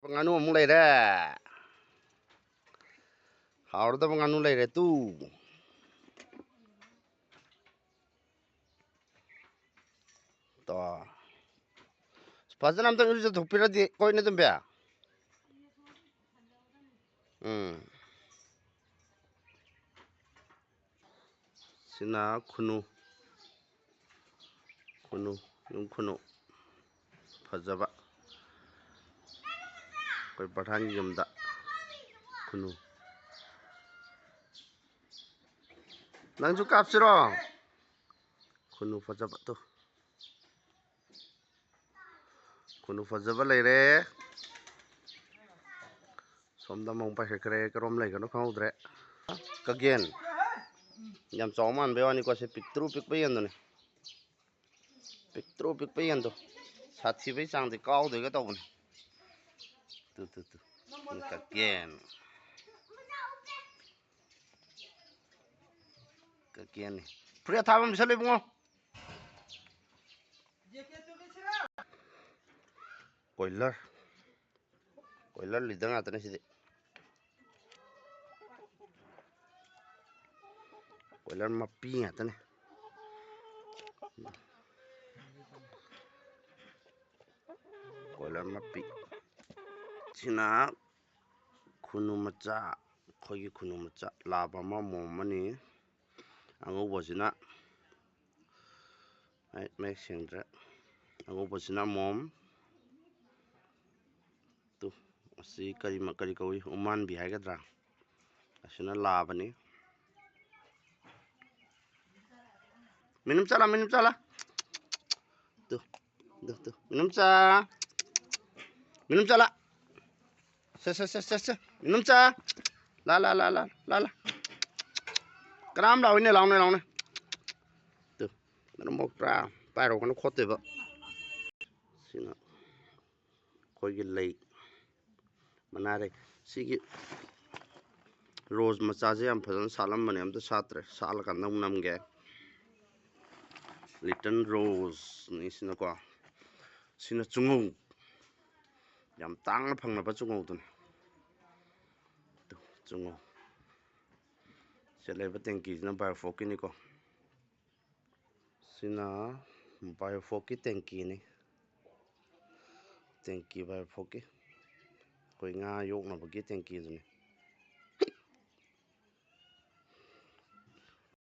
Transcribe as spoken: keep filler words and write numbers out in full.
ꯉꯥꯅꯨ ꯑꯃꯨꯛ ꯂꯩꯔꯦ꯫ ꯍꯥꯎꯔꯗꯕ ꯉꯥꯅꯨ ꯂꯩꯔꯦ ꯇꯨ꯫ ꯇꯣ꯫ ꯐꯖꯅ ꯑꯝꯇꯪ ꯏꯔꯨꯖꯊꯣꯛꯄꯤꯔꯗꯤ ꯀꯣꯏꯅ ꯑꯗꯨꯝ ꯕꯦ꯫ ꯎꯝ꯫ ꯁꯤꯅ ꯈꯨꯅꯨ꯫ ꯈꯨꯅꯨ, ꯌꯨꯝ ꯈꯨꯅꯨ꯫ ꯐꯖꯕ꯫ ꯑꯩꯈꯣꯏ ꯄ꯭ꯔꯙꯥꯟꯒꯤ ꯌꯨꯝꯗ ꯈꯨꯅꯨ꯫ ꯅꯪꯁꯨ ꯀꯥꯞꯁꯤꯔꯣ? ꯈꯨꯅꯨ ꯐꯖꯕ ꯇꯨ꯫ ꯈꯨꯅꯨ ꯐꯖꯕ ꯂꯩꯔꯦ꯫ ꯁꯣꯝꯗ ꯑꯃꯃꯨꯛ ꯄꯥꯏꯈꯠꯈ꯭ꯔꯦ꯫ ꯀꯔꯣꯝ ꯂꯩꯒꯅꯣ ꯈꯪꯍꯧꯗ꯭ꯔꯦ꯫ ꯀꯒꯦꯟ꯫ ꯌꯥꯝ ꯆꯥꯎ ꯃꯥꯟꯕꯩ ꯋꯥꯅꯤꯀꯣ, ꯁꯤ ꯄꯤꯛꯇ꯭ꯔꯨ ꯄꯤꯛꯄ ꯌꯦꯟꯗꯨꯅꯤ꯫ ꯄꯤꯛꯇ꯭ꯔꯨ ꯄꯤꯛꯄ ꯌꯦꯟꯗꯣ꯫ ꯁꯥꯊꯤꯕꯩ ꯆꯥꯡꯗꯤ ꯀꯥꯎꯗꯣꯏꯒ ꯇꯧꯕꯅꯤ꯫ ꯇꯨ, ꯇꯨ, ꯇꯨ꯫ ꯀꯒꯦꯟ꯫ ꯀꯒꯦꯟꯅꯤ꯫ ꯐꯨꯔꯤꯠ ꯑꯊꯥꯕ ꯑꯃ ꯂꯤꯠꯁꯜꯂꯨ ꯏꯕꯨꯡꯉꯣ꯫ ꯀꯣꯏꯂꯔ꯫ ꯀꯣꯏꯂꯔ ꯂꯤꯗꯔ ꯉꯥꯛꯇꯅꯦ ꯁꯤꯗꯤ꯫ ꯀꯣꯏꯂꯔ ꯃꯄꯤ ꯉꯥꯛꯇꯅꯦ꯫ ꯀꯣꯏꯂꯔ ꯃꯄꯤ꯫ ꯁꯤꯅ ꯈꯨꯅꯨ ꯃꯆꯥ, ꯑꯩꯈꯣꯏꯒꯤ ꯈꯨꯅꯨ ꯃꯆꯥ꯫ ꯂꯥꯕ ꯑꯃ, ꯑꯃꯣꯝ ꯑꯃꯅꯤ꯫ ꯑꯉꯧꯕꯁꯤꯅ, ꯑꯩ ꯃꯌꯦꯛ ꯁꯦꯡꯗ꯭ꯔꯦ꯫ ꯑꯉꯧꯕꯁꯤꯅ ꯑꯃꯣꯝ꯫ ꯇꯨ, ꯑꯁꯤ ꯀꯔꯤ ꯃ-, ꯀꯔꯤ ꯀꯧꯏ? ꯎꯃꯥꯟꯕꯤ ꯍꯥꯏꯒꯗ꯭ꯔꯥ? ꯑꯁꯤꯅ ꯂꯥꯕꯅꯤ꯫ ꯃꯤꯅꯨꯝꯆꯥ ꯂꯥ, ꯃꯤꯅꯨꯝꯆꯥ ꯂꯥ꯫ ꯇꯨ, ꯇꯨ, ꯇꯨ꯫ ꯃꯤꯅꯨꯝꯆꯥ꯫ ꯃꯤꯅꯨꯝꯆꯥ ꯂꯥ꯫ ꯁꯦ, ꯁꯦ, ꯁꯦ, ꯁꯦ, ꯁꯦ꯫ ꯃꯤꯅꯨꯝꯆꯥ꯫ ꯂꯥ, ꯂꯥ, ꯂꯥ, ꯂꯥ, ꯂꯥ, ꯂꯥ꯫ ꯀꯅꯥꯝ ꯂꯥꯛꯑꯣꯏꯅꯦ, ꯂꯥꯎꯅꯦ, ꯂꯥꯎꯅꯦ꯫ ꯇꯨ, ꯃꯔꯝ ꯃꯣꯛꯄ꯭ꯔꯥ? ꯄꯥꯏꯔꯨꯒꯅꯨ ꯈꯣꯠꯇꯣꯏꯕ꯫ ꯁꯤꯅ ꯑꯩꯈꯣꯏꯒꯤ ꯂꯩ꯫ ꯃꯅꯥꯔꯩ꯫ ꯁꯤꯒꯤ ꯔꯣꯁ ꯃꯆꯥꯁꯦ ꯌꯥꯝ ꯐꯖꯅ ꯁꯥꯠꯂꯝꯕꯅꯦ, ꯑꯝꯇ ꯁꯥꯠꯇ꯭ꯔꯦ꯫ ꯁꯥꯠꯂꯀꯥꯟꯗ ꯑꯃꯨꯛ ꯅꯝꯒꯦ꯫ ꯂꯤꯇꯜ ꯔꯣꯁꯅꯤ ꯁꯤꯅꯀꯣ꯫ ꯁꯤꯅ ꯆꯨꯉꯧ꯫ ꯌꯥꯝ ꯇꯥꯡꯅ ꯐꯪꯅꯕ ꯆꯨꯉꯧꯗꯨꯅꯤ꯫ ꯇꯨ, ꯆꯨꯉꯧ꯫ ꯁꯤ ꯂꯩꯕ ꯇꯦꯡꯀꯤꯁꯤꯅ Biofoc-ꯀꯤꯅꯤꯀꯣ꯫ ꯁꯤꯅ Biofoc-ꯀꯤ ꯇꯦꯡꯀꯤꯅꯤ꯫ ꯇꯦꯡꯀꯤ Biofoc-ꯀꯤ꯫ ꯑꯩꯈꯣꯏ ꯉꯥ ꯌꯣꯛꯅꯕꯒꯤ ꯇꯦꯡꯀꯤꯗꯨꯅꯤ꯫